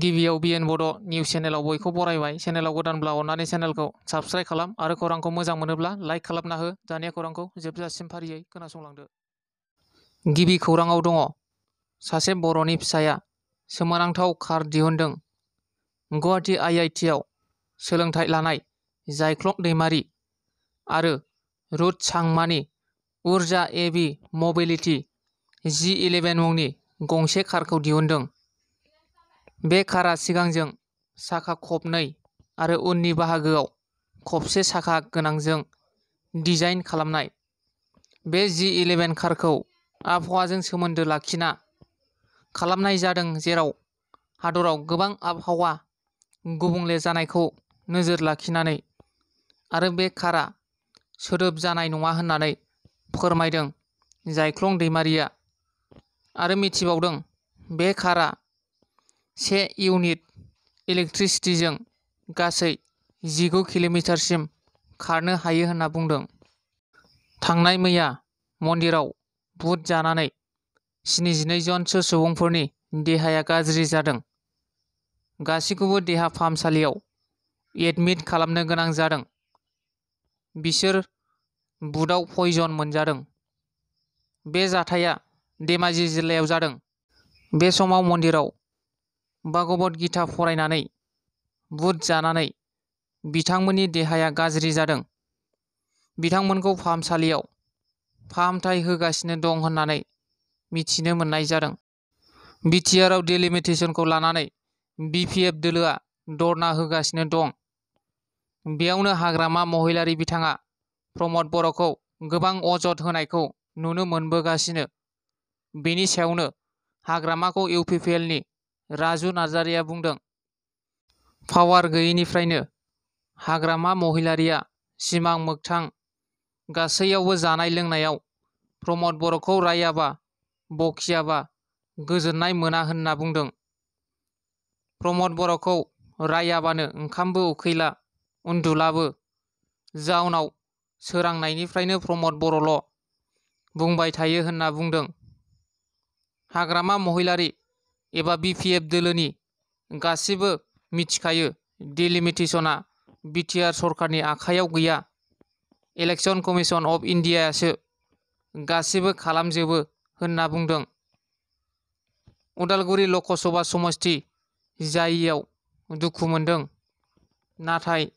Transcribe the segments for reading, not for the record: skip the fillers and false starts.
गिबियाव बिएन बड' निउस चेनेलाव बयखौ बरायबाय। चेनेलाव गोदानब्ला अननानै चेनेलखौ साबस्क्राइब खालाम आरो खौरांखौ मोजां मोनोब्ला लाइक खालामना हो। दानिया खौरांखौ जोबजासिम फारियै खोनासंलांदो। गिबि खौराङाव दङ, सासे बर'नि फिसाया सोमोनांथाव कार दिहुनदों। गुवाहाटी IIT आव सोलोंथाइ लानाय जायख्लं दैमारि आरो रुथ चांमानि उर्जा एबि मबिलिटि G11 मुंनि गंसे कारखौ दिहुनदों। बे कारआ सिगांजों साखा खबनै आरो उननि बाहागोआव खबसे साखा गोनांजों डिजाइन खालामनाय। बे G11 कारखौ आबहावाजों सोमोन्दो लाखिना खालामनाय जादों, जेराव हादराव गोबां आबहावा गुबुंले जानायखौ नोजोर लाखिनानै, आरो बे कारआ सोदोब जानाय नङा होननानै फोरमायदों जायख्लं दैमारिया आरो मिथिबावदों बे कारआ 1 इउनिट इलेक्ट्रिसिटिजों गासै 19 किल'मिटारसिम खारनो हायो होनना बुंदों। थांनाय मैया मन्दिराव बुट जानानै 72 जनसो सुबुंफोरनि देहाया गाज्रि जादों। गासैखौबो देहा फाहामसालियाव एडमिट खालामनो गोनां जादों। बिसोर बुटआव पयजन मोनजादों। बे जाथाया धेमाजि जिल्लायाव जादों। बे समाव मन्दिराव भागवत गीता फरायनानै बुट जानानै बिथांमोननि देहाया गाज्रि जादों। बिथांमोनखौ फाहामसालियाव फाहामथाय होगासिनो दं होननानै मिथिनो मोननाय जादों। बिटिआरआव डिलिमिटेसनखौ लानानै BPF दोलोआ धरना होगासिनो दं। बेयावनो हाग्रामा महिलारि बिथाङा प्रमद बर'खौ गोबां अजद होनायखौ नुनो मोनबोगासिनो। बेनि सायावनो हाग्रामाखौ UPPLनि राजु नार्जारिया बुंदों, पावार गैयैनिफ्रायनो हाग्रामा महिलारिया सिमां मोगथां गासैयावबो जानाय लोंनायाव प्रमद बर'खौ रायाबा बखियाबा गोजोननाय मोना होनना बुंदों। प्रमद बर'खौ रायाबानो ओंखामबो उखैला, उन्दुलाबो। जाउनाव सोरांनायनिफ्रायनो प्रमद बर'ल' बुंबाय थायो होनना बुंदों। हाग्रामा महिलारि एबा BPF दोलोनि गासिबो मिथिखायो डिलिमिटेसनआ बिटिआर सरकारनि आखायाव गैया। इलेक्शन कमिशन अफ इन्डियासो गासिबो खालामजोबो होनना बुंदों। उदालगुरि लकसभा समस्ति जायियाव दुखु मोनदों। नाथाय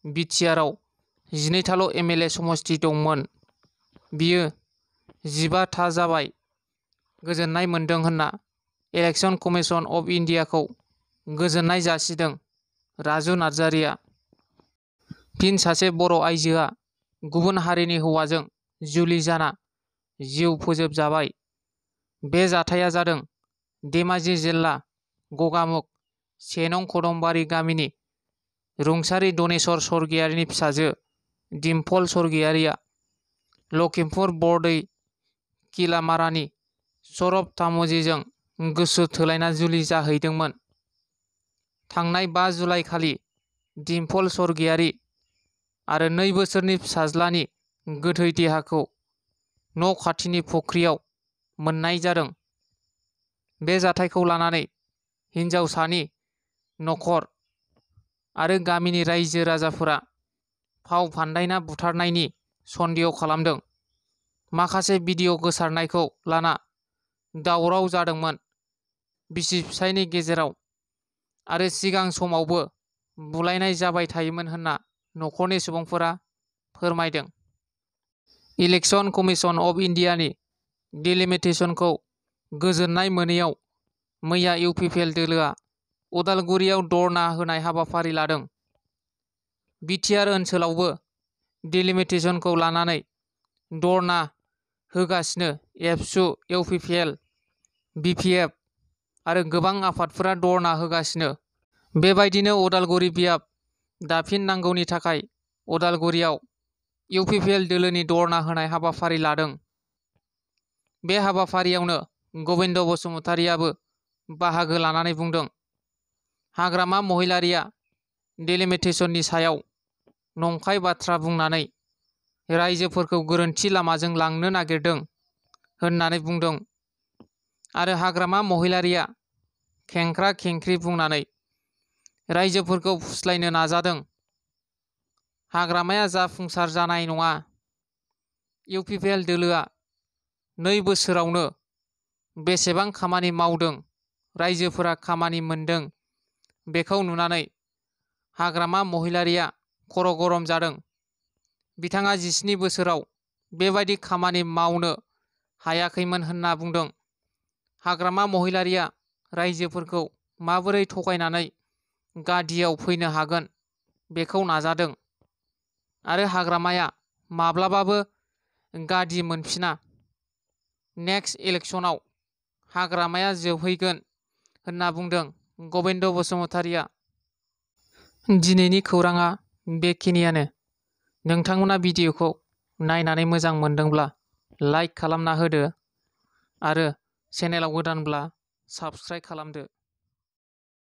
बिटिआरआव 12थाल' MLA समस्ति दंमोन, बियो 15था जाबाय। गोजोननाय मोनदों होनना इलेक्शन कमिशन अफ इन्डियाखौ गोजोननाय जासिदों राजु नार्जारिया। फिन सासे बर' आइजोआ गुबुन हारिनि हौवाजों जुलि जाना जिउ फोजोबजाबाय। बे जाथाया जादों धेमाजि जिल्ला गगामुख 1 नं कदमबारि गामिनि रुंसारि दनेस्वर स्वर्गियारिनि फिसाजो दिम्पल स्वर्गियारिया लखिमपुर बरदै किलामारानि सौरभ तामुजीजों गोसो थोलायना जुलि जाहैदोंमोन। थांनाय 5 जुलाइ खालि दिम्पल स्वर्गियारि आरो 2 बोसोरनि फिसाज्लानि गोथै देहाखौ न' खाथिनि फुख्रियाव मोननाय जादों। बे जाथायखौ लानानै हिन्जावसानि नखर आरो गामिनि रायजो राजाफोरा फाव फान्दायना बुथारनायनि सन्देह खालामदों। माखासे भिडिअ' गोसारनायखौ लाना दावराव जादोंमोन बिसि फिसायनि गेजेराव, आरो सिगां समावबो बुलायनाय जाबाय थायोमोन होनना नखरनि सुबुंफोरा फोरमायदों। इलेक्शन कमिशन अफ इन्डियानि डिलिमिटेसनखौ गोजोननाय मोनैयाव मैया UPPL दोलोआ उदालगुरियाव धरना होनाय हाबाफारि लादों। बिटिआर ओनसोलावबो डिलिमिटेसनखौ लानानै धरना होगासिनो एबसु, UPPL, BPF आरो गोबां आफादफोरा धरना होगासिनो। बेबायदिनो उदालगुरि बियाब दाफिननांगौनि थाखाय उदालगुरियाव UPPL दोलोनि धरना होनाय हाबाफारि लादों। बे हाबाफारियावनो गबिन्द बसुमतारियाबो बाहागो लानानै बुंदों, हाग्रामा महिलारिया डिलिमिटेसननि सायाव नंखाय बाथ्रा बुंनानै रायजोफोरखौ गोरोन्थि लामाजों लांनो नागिरदों होननानै बुंदों। आरो हाग्रामा महिलारिया खेंख्रा खेंख्रि बुंनानै रायजोफोरखौ फुस्लायनो नाजादों। हाग्रामाया जाफुंसार जानाय नङा। इउपिपिएल दोलोआ 2 बोसोरावनो बेसेबां खामानि मावदों, रायजोफोरा खामानि मोनदों, बेखौ नुनानै हाग्रामा महिलारिया खर' गरम जादों। बिथाङा 17 बोसोराव बेबायदि खामानि मावनो हायाखैमोन होनना बुंदों। हाग्रामा महिलारिया रायजोफोरखौ माबोरै थगायनानै गादियाव फैनो हागोन बेखौ नाजादों आरो हाग्रामाया माब्लाबाबो गादि मोनफिना। नेक्स्ट इलेक्सनाव हाग्रामाया जोबहैगोन होनना बुंदों गबिन्द बसुमतारिया। दिनैनि खौराङा बेखिनियानो। नोंथांमोना भिडिअखौ नायनानै मोजां मोनदोंब्ला लाइक खालामना होदो आरो चेनेलाव गोदानब्ला साबस्क्राइब खालामदो।